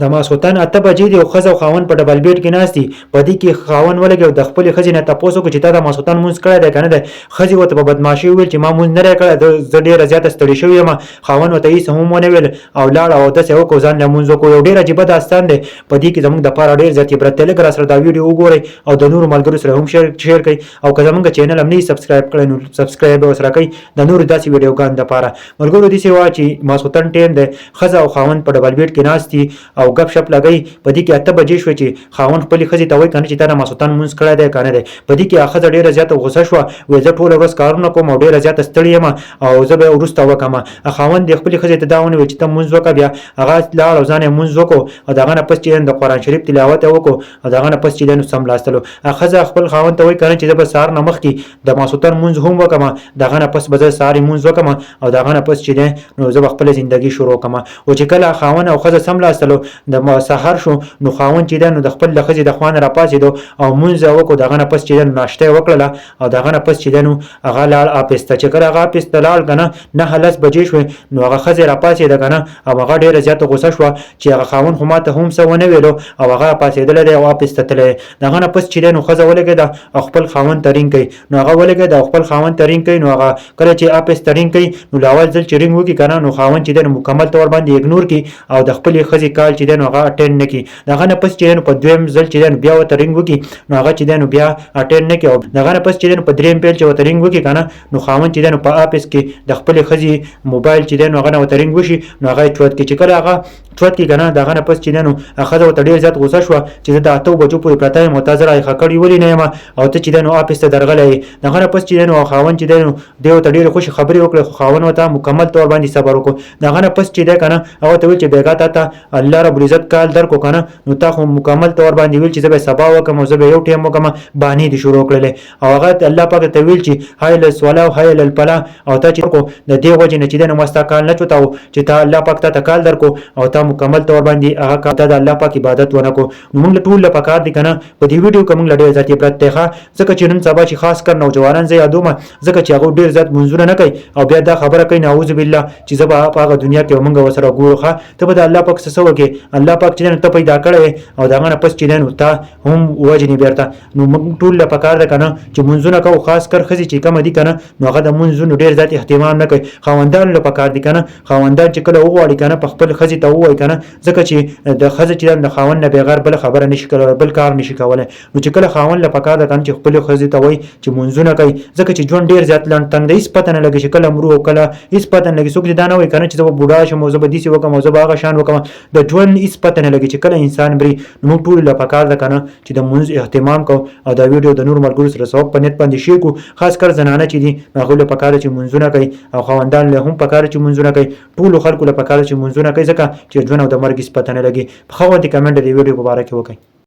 د ماسخوتن 8 بجې دي او ښځه او خاوند په ډبل بیډ کې ناست دي. په دې کې خاوند ولګي او د خپلې ښځې نه تپوس وکړو چې تا د ماسخوتن لمونځ کړی دی که نه دی؟ ښځې ورته په بدمعاشۍ وویل چې ما لمونځ نه دی کړی، زه ډېره زیاته ستړې شوې یم. خاوند ورته هېڅ هم ونه ویل او لاړ او اودس یې وکړو، ځان له لمونځ وکړو. یو ډېر عجیبه داستان دی، په دې کې زموږ دپاره ډېر زیات عبرت دی. لږ راسره دا ویډیو وګورئ او د نورو ملګرو سره هم شیر کړئ او که زموږ چینل هم نه سبسکرایب کړئ نو سبسکرایب یې ورسره کړئ د نورو داسې ویډیوګانو دپاره. ملګرو، داسې وه چې ماسخوتن ټایم دی، ښځه او خاوند په ډبل بیډ کې ناست دي او ګپ شپ لګوي. په دې کې 8 بجې شوې چې خاوند خپلې ښځې ته وایي کنه چې تا د ماسخوتن لمونځ کړی دی که نه دی؟ په دې کې هغه ښځه ډېره زیاته غوسه شوه، ویل زه ټوله ورځ کارونه کوم او ډېره زیاته ستړې یم او زه به وروسته وکړم. خاوند یې خپلې ښځې ته دا ونه ویل چې ته لمونځ وکړه. بیا هغه لاړ او ځان یې لمونځ وکړو او د هغه نه پس چې د قرآن شریف تلاوت یې وکړو او د هغه نه پس چې دی نو سملاستلو. ښځه خپل خاوند ته وایي کنه چې زه به سهار نه مخکې د ماسخوتن لمونځ هم وکړم، د هغه نه پس به زه سهار لمونځ وکړم او د هغه نه پس چې دی نو زه به خپله زندګي شروع کړم. او چې کله خاوند او ښځه سملاستلو، د سهار شو، نو خاوند چې دی نو د خپل د ښځې د خوا نه راپاڅېدو او لمونځ یې وکړو. د هغه نه پس چې دی نو ناشته یې وکړله او د هغه نه پس چې دی نو هغه لاړ آفس ته. چې کله هغه آفس ته لاړ که نه، 9-10 بجې شوې، نو هغه ښځې راپاڅېده که نه او هغه ډېره زیاته غوسه شوه چې هغه خاوند خو ماته هم څه ونه ویلو او هغه راپاڅېدلی دی او آفس ته تللی. د هغه نه پس چې دی نو ښځه ولګېده او خپل خاوند ته رینګ کوي. نو هغه ولګېده او خپل خاوند ته رینګ کوي. نو هغه کله چې آفس ته رینګ کوي نو له اول ځل چې رینګ وکړي که نه، نو خاوند چې دی نو مکمل طور باندې اګنور کړي او د خپلې ښځې کال چې دی نو هغه اټینډ نه کړي. د هغه نه پس چې دی نو په دویم ځل چې دی نو بیا ورته رینګ وکړي نو هغه چې دی نو بیا اټینډ نه کړي. او د هغه نه پس چې دی نو په دریم پیل چې ورته رینګ وکړي که نه، نو خاوند چې دی نو په آفس کې د خپلې ښځې موبایل چې دی نو هغه نه ورته رینګ وشي نو هغه یې چوت کړي. چې کله هغه چوت کړي که نه، د هغه نه پس چې دی نو ښځه ورته ډېر زیات غوسه شوه چې زه د 8 بجو پورې پرته یم او تا زه راویښه کړې ولې نه یم او ته چې دی نو آفس ته درغلی یې؟ د هغه نه پس چې دی نو خاوند چې دی نو دی ورته ډېرې خوشې خبرې وکړې، خو خاوند ورته مکمل طور باندې صبر وکړو. د هغه نه پس چې دی که نه هغه ته ویل چې بېګا تا ته الله رب العزت کال درکړو که نه، نو تا خو مکمل طور باندې ویل چې زه به سبا وکړم او زه به یو ټایم وکړم، بهانې دې شروع کړلې او هغه الله پاک ته ویل چې حی للصلاه او حی للفلاح او تا چې کو د دې وجې نه چې دی نو ما ستا کال نه چوتاو چې تا الله پاک تا ته کال درکو او تا مکمل طور باندې هغه کال ته د الله پاک عبادت ونه کو. نو موږ له ټول له پکار دي کنه، په دې ویډیو کې موږ له ډېر زیات عبرت دی ښه، ځکه چې نن سبا چې خاص کر نوجوانان زه یادوم، ځکه چې هغه ډېر زیات لمونځونه نه کوي او بیا دا خبره کوي، نعوذ بالله، چې زه به په هغه دنیا کې موږ ورسره ګورو. ښه، ته به د الله پاک څه وکې؟ الله پاک چې دی ته پیدا کړی او د هغه نه پس چې دی نو تا هم وژني بیرته. نو موږ ټول له پکار ده کنه چې لمونځونه کوو، خاص کر ښځې چې کومه دي کنه نو هغه د لمونځونو ډېر زیات اهتمام نه کوي. خاوندانو له پکار دي کنه، خاوندان چې کله وغواړي کنه په خپل ښځې ته ووایي کنه، ځکه چې د ښځې چې د خاوند نه بغیر بل خبره نشي کولای، بل کار نشي کولای. نو چې کله خاوند له پکار ده کنه چې خپل ښځې ته وایي چې لمونځونه کوي، ځکه چې ژوند ډېر زیات لنډ تنګ دی، هیڅ پته نه لګي چې کله مرو او کله هیڅ پته نه لګي. څوک دې دا نه وایي کنه چې زه به بوډا شم او زه به داسې وکړم او زه به هغه شان وکړم. د ژوند هیڅ پته نه لګي چې کله انسان مري. نو موږ ټول له پکار ده کنه چې د لمونځ اهتمام کوو او دا ویډیو د نورو ملګرو سره ثواب په نیت باندې شیر کړو. خاص کر زنانه چې دي نو هغوی له پکار ده چې لمونځونه کوي او خاوندان له هم پکار ده چې لمونځونه کوي. ټولو خلکو له پکار ده چې لمونځونه کوي، ځکه چې ژوند او د مرګ هیڅ پته نه لګي. په ښه غوندې کمنټ د دې ویډیو په باره کې وکړئ.